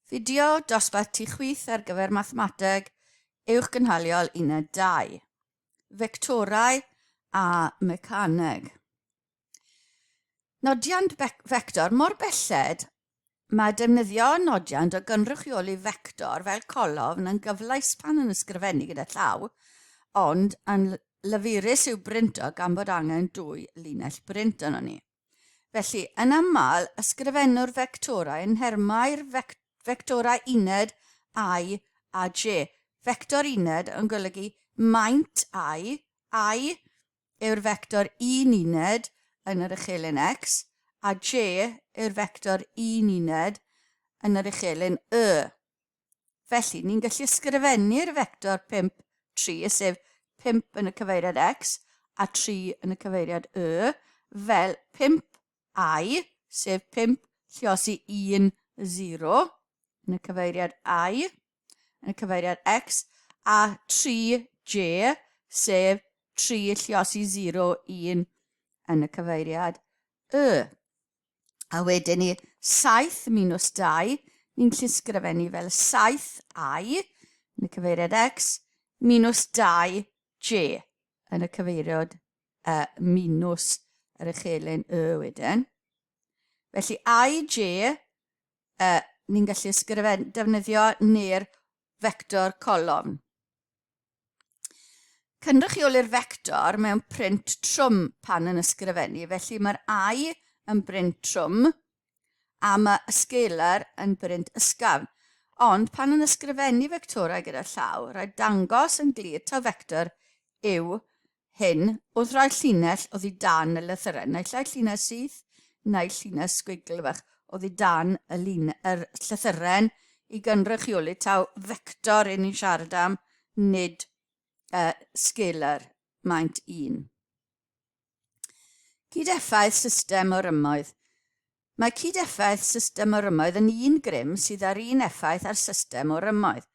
Fideo dosbarth tu chwith ar gyfer Mathemateg Uwchgynhaliol Uned 2. Fectorau a Mecaneg. Nodiant fector mor belled mae defnyddio nodiant o gynrychioli fector fel colofn yn gyfleus pan yn ysgrifennu gyda llaw, ond yn lafurus i'w brinto gan bod angen dwy linell brint arnon ni. Felly, yn aml, ysgrifennwr fectorau yn nhermau'r fectorau uned i a j. Fector uned yn golygu maint i, i yw'r fector un uned yn yr echelin x, a j yw'r fector un uned yn yr echelin y. Felly, ni'n gallu ysgrifennu'r fector 5, 3, sef 5 yn y cyfeiriad x a 3 yn y cyfeiriad y, fel 5i, sef 5 lliosi 1, 0 yn y cyfeiriad i, yn y cyfeiriad x, a 3j, sef 3 lliosi 0, 1 yn y cyfeiriad y. A wedyn ni 7 minus 2, ni'n gallu sgrifennu fel 7i yn y cyfeiriad x minus 2j yn y cyfeiriad uh, minus yr echelin y wedyn. Felly i, j, uh, ni'n gallu ysgrifennu, defnyddio neu'r fector colofn. Cynrychiolir fector mewn print trwm pan yn ysgrifennu, felly mae'r I yn brint trwm a mae y scalar yn brint ysgafn. Ond pan yn ysgrifennu fectorau gyda llaw, rhaid dangos yn glir taw fector yw hyn wrth roi llinell oddi dan y lythyren, naill ai llinell syth neu llinell sgwigl fach oddi dan y, lin, yr llythyren i gynrychioli taw fector yn ni'n siarad am, nid scalar maint 1. Cyd-effaith system o rymoedd. Mae cyd-effaith system o rymoedd yn un grym sydd â'r un effaith ar system o rymoedd.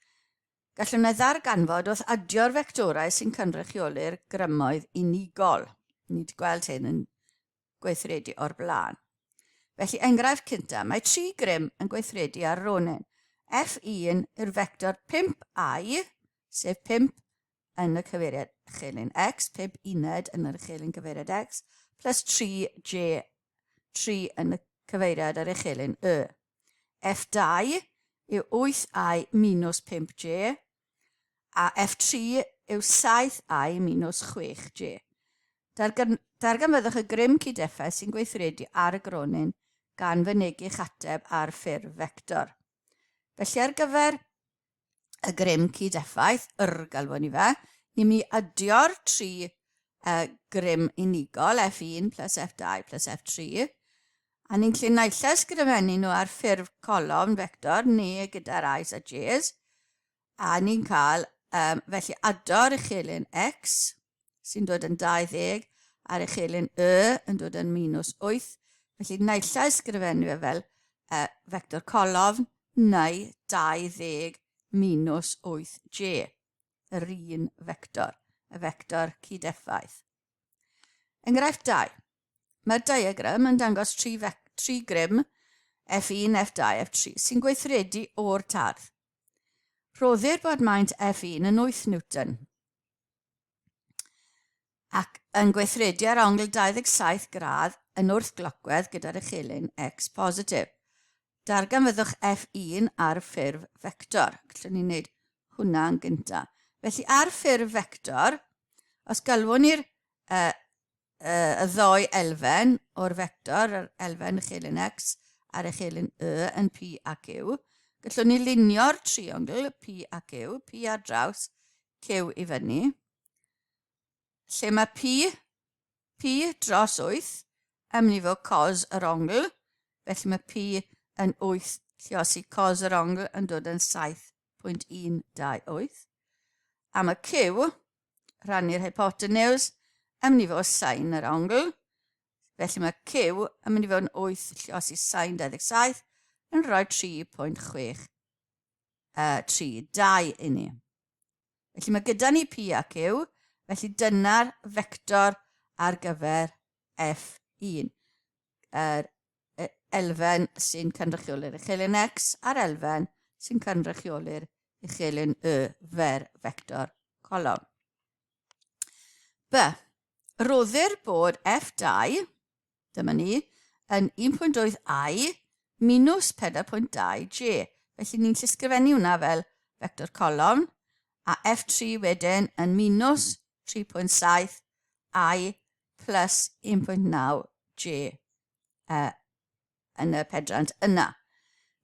Gallwn ei ddarganfod wrth adio'r fectorau sy'n cynrychioli'r grymoedd unigol. Ni wedi gweld hyn yn gweithredu o'r blaen. Felly, enghraifft cyntaf, mae tri grym yn gweithredu ar ronyn. F1 yw'r fector 5i, sef 5 yn y cyfeiriad echelin x, 5 uned yn yr echelin cyfeiriad x, plus 3j, 3 yn y cyfeiriad yr echelin y. F2 yw 8i minus 5j, a F3 yw 7i minus 6j. Darganfyddwch y grym cyd-effaith sy'n gweithredu ar y gronyn gan fynegi'ch ateb ar ffurf fector. Felly ar gyfer y grym cyd-effaith, yr galwon ni fe, ni'n mynd i adio'r tri uh, grym unigol, F1 plus F2 plus F3, a ni'n gallu naill ai ysgrifennu nhw ar ffurf colofn fector neu gyda'r I's a J's, a ni'n cael, um, felly ado'r uchelyn x, sy'n dod yn 20, a'r uchelyn y yn dod yn minus 8. Felly naill ai ysgrifennu fe fel uh, fector colofn neu 20 minus 8j, yr un fector, y fector cyd-effaith. Enghraifft 2. Mae'r diagram yn dangos tri, tri grym F1, F2, F3 sy'n gweithredu o'r tardd. Rhoddir bod maint F1 yn 8 Newton ac yn gweithredu ar ongl 27 gradd yn wrthglocwedd gyda'r echelin x positif. Darganfyddwch F1 ar ffurf fector. Gallwn ni wneud hwnna yn gyntaf. Felly ar ffurf fector, os galwwn ni'r uh, y ddou elfen o'r fector, yr elfen uchelyn x a'r uchelyn y yn P a Q, gallwn ni lunio'r triongl P a Q, P ar draws, Q i fyny, lle mae P, P dros 8 yn mynd i fod cos yr ongl, felly mae P yn 8 lliosi cos yr ongl yn dod yn 7.128, a mae Q rhannu'r hypotenws yn mynd i fod sain yr ongl. Felly mae Q yn mynd i fod yn 8 lliosi sain 27 yn rhoi 3.6 3, 2 i ni. Felly mae gyda ni P a Q, felly dyna'r fector ar gyfer F1. Yr elfen sy'n cynrychioli'r echelin X a'r elfen sy'n cynrychioli'r uchelyn Y fer fector colofn. B. Rhoddir bod F2, dyma ni, yn 1.8 I minus 4.2 J. Felly ni'n llysgrifennu hwnna fel fector colofn, a F3 wedyn yn minus 3.7 I plus 1.9 J yn y pedrant yna.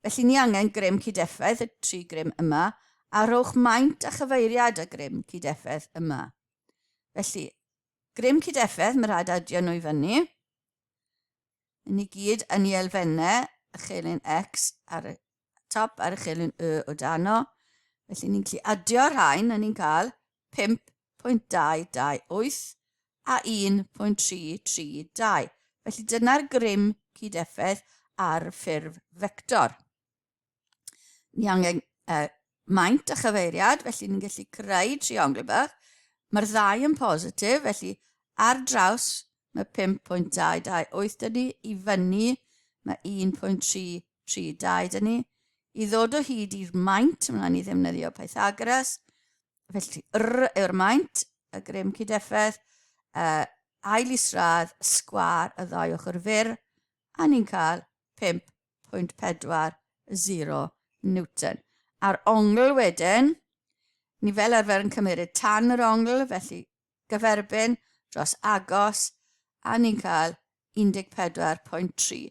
Felly ni angen grym cydeffaith y tri grym yma, a rhowch maint a chyfeiriad y grym cydeffaith yma. Felly, grym cydeffaith, mae rhaid adio nhw i fyny. Yn i gyd yn ei elfennau, y chelyn X ar y top a'r uchelyn Y o dano. Felly ni'n gallu adio'r rhain a ni'n cael 5.228 a 1.332. Felly dyna'r grym cyd-effaith ar ffurf fector. Ni angen maint a chyfeiriad, felly ni'n gallu creu triongl bach. Mae'r ddau yn positif, felly ar draws mae 5.228 dyn ni, i fyny mae 1.3 3, 2 dyn ni. I ddod o hyd i'r maint, mae'n rhaid ni ddefnyddio Pythagoras. Felly, R yw'r maint, y grym cydeffaith, ail isradd, sgwâr y ddau ochr fyr, a ni'n cael 5.40 Newton. A'r ongl wedyn, ni fel arfer yn cymryd tan yr ongl, felly gyferbyn dros agos, a ni'n cael 14.3.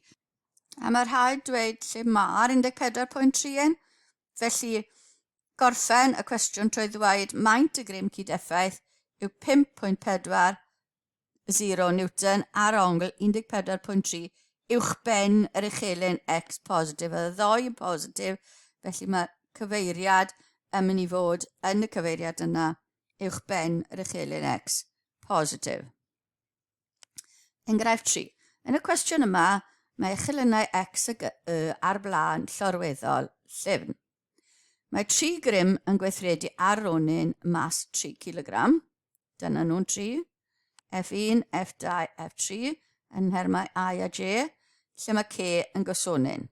A mae rhaid dweud lle mae'r 14.3 yn. Felly, gorffen y cwestiwn trwy ddweud maint y grym cyd-effaith yw 5.40 Newton ar ongl 14.3 uwchben yr uchelyn x positif. Y ddoi yn positif, felly mae cyfeiriad yn mynd i fod yn y cyfeiriad yna uwchben yr uchelyn x positif. Enghraifft 3. Yn y cwestiwn yma, mae echelynau X a Y ar blaen llorweddol llyfn. Mae tri grym yn gweithredu ar ronyn mas 3 kg. Dyna nhw'n tri. F1, F2, F3 yn nhermau I a J, lle mae K yn gosonyn.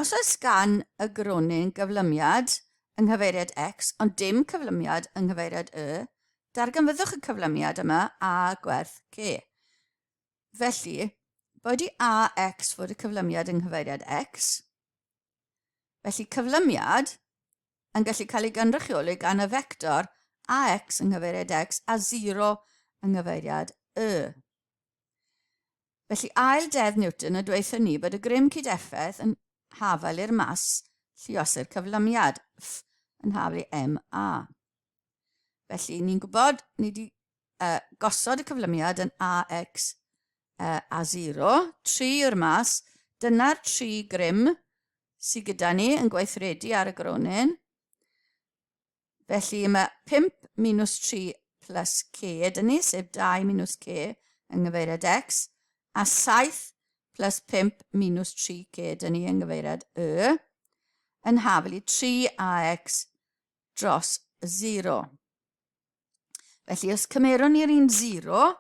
Os oes gan y gronyn gyflymiad yng nghyfeiriad X ond dim cyflymiad yng nghyfeiriad Y, darganfyddwch y cyflymiad yma a gwerth K. Felly, boed i AX fod y cyflymiad yng nghyfeiriad X. Felly cyflymiad yn gallu cael ei gynrychioli gan y fector AX yng nghyfeiriad X a 0 yng nghyfeiriad Y. Felly ail deddf Newton yn dweutho ni bod y grym cyd-effaith yn hafal i'r mas lluosi'r cyflymiad, F yn hafal i MA. Felly ni'n gwybod, ni wedi gosod y cyflymiad yn AX a 0, 3 yw'r mas, dyna'r tri grym sydd gyda ni yn gweithredu ar y gronyn. Felly mae 5 minus 3 plus k ydyn ni, sef 2 minus k yng nghyfeiriad x, a 7 plus 5 minus 3k ydyn ni yng nghyfeiriad y, yn hafel i 3ax dros 0. Felly os cymerwn ni'r un 0,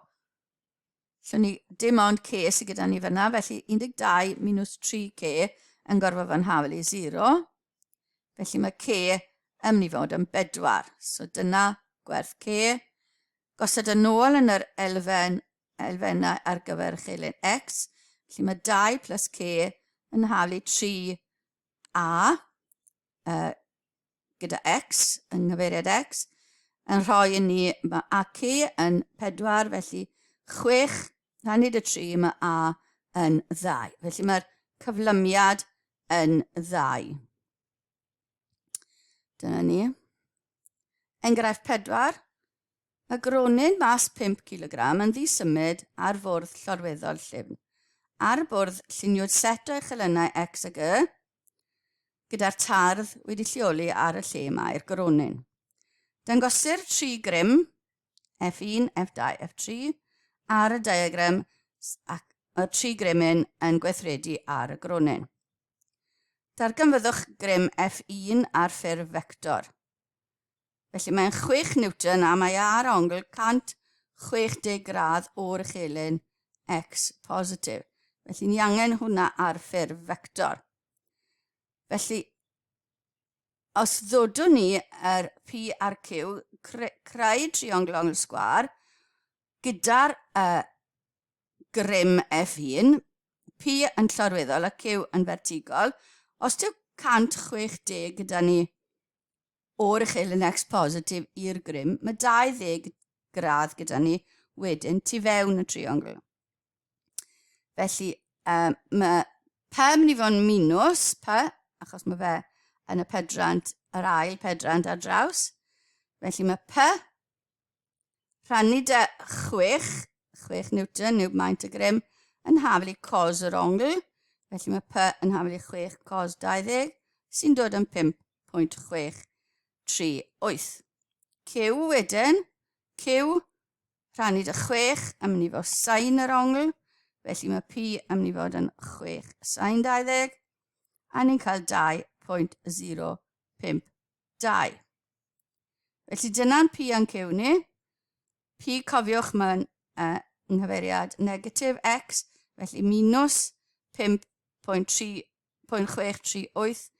Lle ni, dim ond K sydd gyda ni fyna, felly 12 minus 3K yn gorfod fod yn hafel i 0. Felly mae K yn mynd i fod yn 4. So dyna gwerth K. Gosod yn ôl yn yr elfen, elfennau ar gyfer chelyn X. Felly mae 2 plus K yn hafel i 3A. Gyda X, yng nghyfeiriad X, yn rhoi i ni, mae AC yn 4, felly 6 rhannu dy 3, mae A yn 2. Felly mae'r cyflymiad yn 2. Dyna ni. Enghraifft 4. Mae gronyn mas 5 kg yn ddisymud ar fwrdd llorweddol llyfn. Ar y bwrdd, lluniwyd set o echelynau X ag Y, gyda'r tardd wedi lleoli ar y lle mae'r gronyn. Dangosir tri grym, F1, F2, F3, ar y diagram ac mae'r tri grymyn yn gweithredu ar y gronyn. Darganfyddwch grym F1 ar ffurf fector. Felly mae'n 6 Newton a mae ar ongl 160 gradd o'r uchelyn x positif. Felly ni angen hwnna ar ffurf fector. Felly Os ddodwn ni yr P a'r Q, creu triongl ongl sgwâr, gyda'r uh, grym F1, P yn llorweddol a Q yn fertigol, os dyw 160 gyda ni o'r uchelyn X positif i'r grym, mae 20 gradd gyda ni wedyn tu fewn y triongl. Felly, um, mae P yn mynd i fod yn minus P, achos mae fe yn y pedrant, yr ail pedrant ar draws. Felly mae P rhannu dy 6, 6 Newton yw maint y grym, yn haflu cos yr ongl. Felly mae P yn haflu 6 cos 20, sy'n dod yn 5.638. Q wedyn, Q Rhannu dy 6 yn mynd i fod sain yr ongl, felly mae P yn mynd i fod yn 6 sain 20, a ni'n cael 2.052. Felly dyna'n P a'n Q ni. P, cofiwch, mae'n uh, nghyfeiriad negatif x, felly minus 5.3 0.638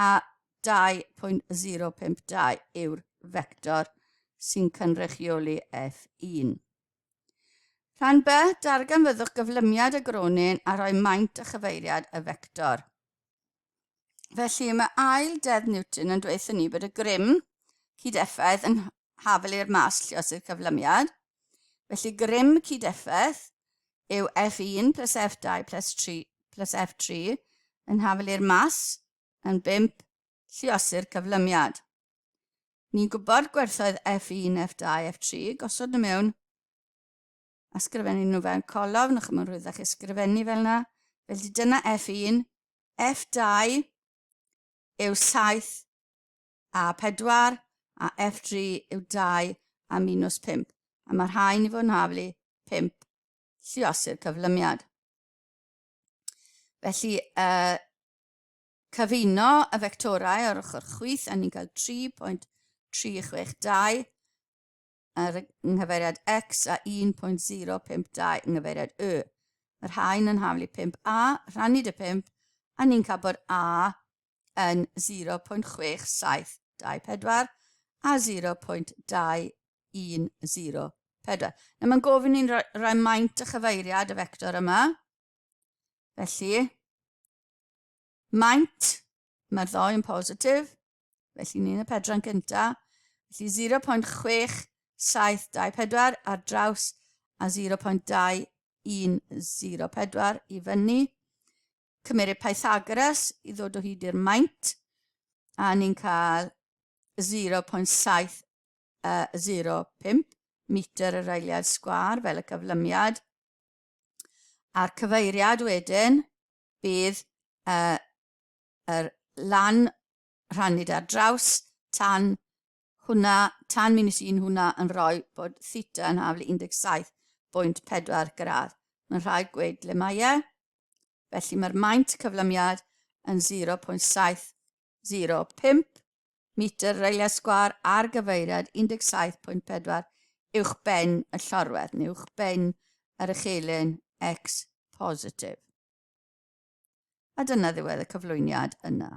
a 2.052 yw'r fector sy'n cynrychioli F1. Rhan B, darganfyddwch gyflymiad y gronyn a rhoi maint a chyfeiriad y fector. Felly mae ail deddf Newton yn dweud ni bod y grym cyd-effaith yn hafel i'r mas lluos i'r cyflymiad. Felly grym cyd-effaith yw F1 plus F2 plus 3 plus F3 yn hafel i'r mas yn 5 lluosi'r cyflymiad. Ni'n gwybod gwerthoedd F1, F2, F3, gosod nhw mewn a sgrifennu nhw fewn colofn, ac mae'n rhwyddach i sgrifennu fel yna. Felly dyna F1, F2 yw 7 a 4, a F3 yw 2 a minus 5. A mae'r rhain i fod yn haflu 5 lluosi'r cyflymiad. Felly, cyfuno y fectorau o'r ochr chwith, a ni'n cael 3.362 ar nghyfeiriad x a 1.052 yng nghyfeiriad y. Mae'r haen yn haflu 5a, rhannu dy 5, a ni'n cael bod a yn 0.6724 a 0.2104. Nawr mae'n gofyn ni'n rhoi, rhoi maint a chyfeiriad y fector yma. Felly, maint, mae'r ddoi yn positif, felly ni'n y pedran gyntaf. Felly 0.6724 ar draws a 0.2104 i fyny. Cymeryd Pythagoras i ddod o hyd i'r maint, a ni'n cael 0.705 metr yr eiliad sgwâr fel y cyflymiad. A'r cyfeiriad wedyn bydd yr lan rhannu ar draws tan hwnna, tan minus 1 hwnna yn rhoi bod theta yn haflu 17.4 gradd. Mae'n rhaid gweud le mae e. Felly mae'r maint cyflymiad yn 0.705 metr reiliau sgwâr ar gyfeiriad 17.4 uwch ben y llorwedd, neu uwch ben yr uchelyn X positif. A dyna ddiwedd y cyflwyniad yna.